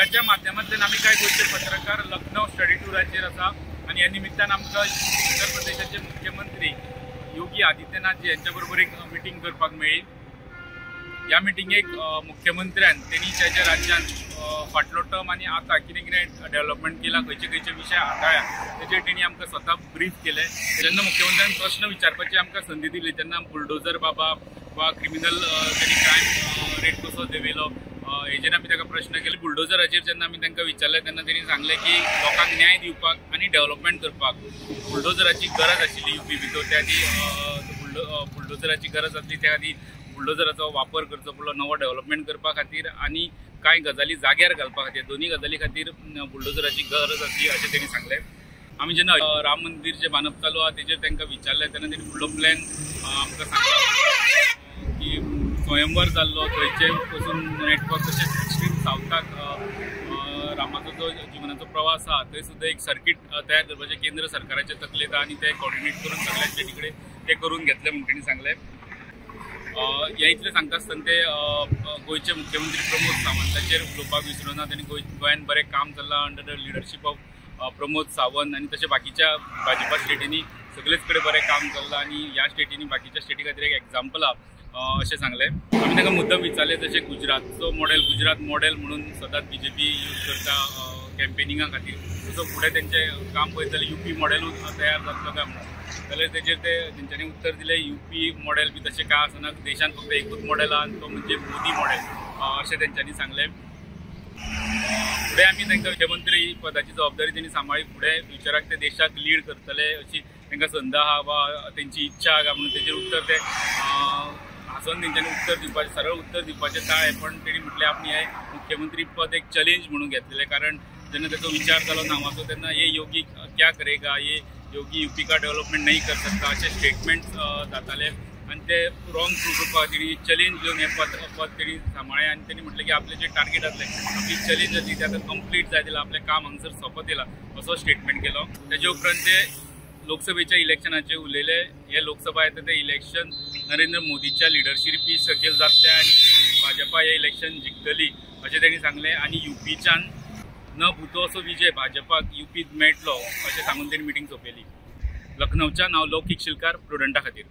न्यूजाच्या माध्यमांतल्यान आमी काय गोंयचे पत्रकार लखनौ स्टडी टुराचेर आसा आनी ह्या निमित्तान आमकां उत्तर प्रदेशाचे मुख्यमंत्री योगी आदित्यनाथ जी यांच्या बरोबर एक मिटींग करपाक मेळ्ळी. ह्या मिटिंगेक मुख्यमंत्र्यान तेणी ताच्या राज्यान फाटलो टर्म आनी आतां कितें कितें डेव्हलपमेंट केलां, खंयचे खंयचे विशय हाताळ्या तेजेर तेणी आमकां स्वता ब्रीफ केलें. जेन्ना मुख्यमंत्र्यान प्रश्न विचारपाची आमकां संदी दिली तेन्ना बुलडोजर बाबा वा क्रिमिनल तेणी क्रायम रेट कसो देंवयलो हेजेर आमी ताका प्रश्न केले. बुलडोजराचेर जेन्ना आमी तांकां विचारलें तेन्ना तेणी सांगलें की लोकांक न्याय दिवपाक आनी डेव्हलपमेंट करपाक बुलडोजराची गरज आशिल्ली युपी भितर. त्या आदी बुलडोजराची गरज आसली, त्या आदी बुलडोजराचो वापर करचो पडलो नवो डेव्हलपमेंट करपा खातीर आनी कांय गजाली जाग्यार घालपा खातीर, दोनी गजाली खातीर बुलडोजराची गरज आसली अशें तेणी सांगलें. आमी जेन्ना राम मंदीर जें बांदप चालू आहा तेजेर तांकां विचारलें तेन्ना तेणी फुडलो प्लॅन आमकां सांगलो की स्वयंवर जाल्लो थंयचे पसून नेटवर्क तशेंच एक्स्ट्रीम सावथाक रामाचो जो जिवनाचो प्रवास आहा थंय सुद्दां एक सर्कीट तयार करपाचें केंद्र सरकाराच्या तकलेंत आहा आनी ते कॉर्डिनेट करून सगळ्यांचे कडेन ते करून घेतले म्हूण तेणी सांगलें. हे इतलें सांगता आसतना ते गोंयचे मुख्यमंत्री प्रमोद सावंताचेर उलोवपाक विसरूं ना. तेणी गोंयांत बरें काम चल्लां under the leadership of Pramod Sawant आनी तशें बाकीच्या भाजपा स्टेटींनी सगळेच कडेन बरें काम चल्लां आनी ह्या स्टेटींनी बाकीच्या स्टेटी खातीर एक एग्जाम्पल आहा अशें सांगलें. आमी तांकां मुद्दम विचारलें जशें गुजरातचो मॉडेल, गुजरात मॉडेल म्हणून सदांच बीजेपी यूज करता कॅम्पेनिंगा खातीर, तसो फुडें तेंचें काम पळयत जाल्यार युपी मॉडेलूच तयार जातलो काय म्हणून, जाल्यार तेजेर ते तेंच्यांनी उत्तर दिलें युपी मॉडेल बी तशें कांय आसना, देशांत फक्त एकूच मॉडेल आहा आनी तो म्हणजे मोदी मॉडेल अशें तेंच्यांनी सांगलें. फुडें आमी तांकां मुख्यमंत्री पदाची जबाबदारी तेणी सांबाळी, फुडें फ्युचराक ते देशाक लीड करतले अशी तांकां संद आहा वा तेंची इच्छा आहा म्हणून तेजेर उत्तर ते हांसून तेंच्यांनी उत्तर दिवपाचें, सरळ उत्तर दिवपाचें टाळ्ळें. पण तेणी म्हटलें आपणे हें मुख्यमंत्री पद एक चॅलेंज म्हणून घेतलेलें, कारण जेन्ना तेचो विचार जालो नांवाचो तेन्ना हे योगी क्या करेगा, हे योगी युपी का डेव्हलपमेंट नहीं कर सकता अशे स्टेटमेंट्स जाताले आनी ते रॉंग प्रूव करपाक तेणी चॅलेंज घेवन हें पद तेणी सांबाळ्ळें आनी तेणी म्हटलें की आपलें जें टार्गेट आसलें, आपली चॅलेंज आसली ती आतां कंप्लीट जायत येयला, आपलें काम हांगसर सोंपत येयलां असो स्टेटमेंट केलो. तेजे उपरांत ते लोकसभेच्या इलेक्शनाचेर उलयले. हे लोकसभा येता ते इलेक्शन नरेंद्र मोदीच्या लिडरशिपी सकयल जातलें आनी भाजपा हे इलेक्शन जिखतली अशें तेणी सांगलें आनी युपीच्यान न भुतो असो विजय भाजपाक युपीत मेळटलो अशें सांगून तेणी मिटींग सोंपयली. लखनौच्यान हांव लौकीक शिलकार, प्रुडंटा खातीर.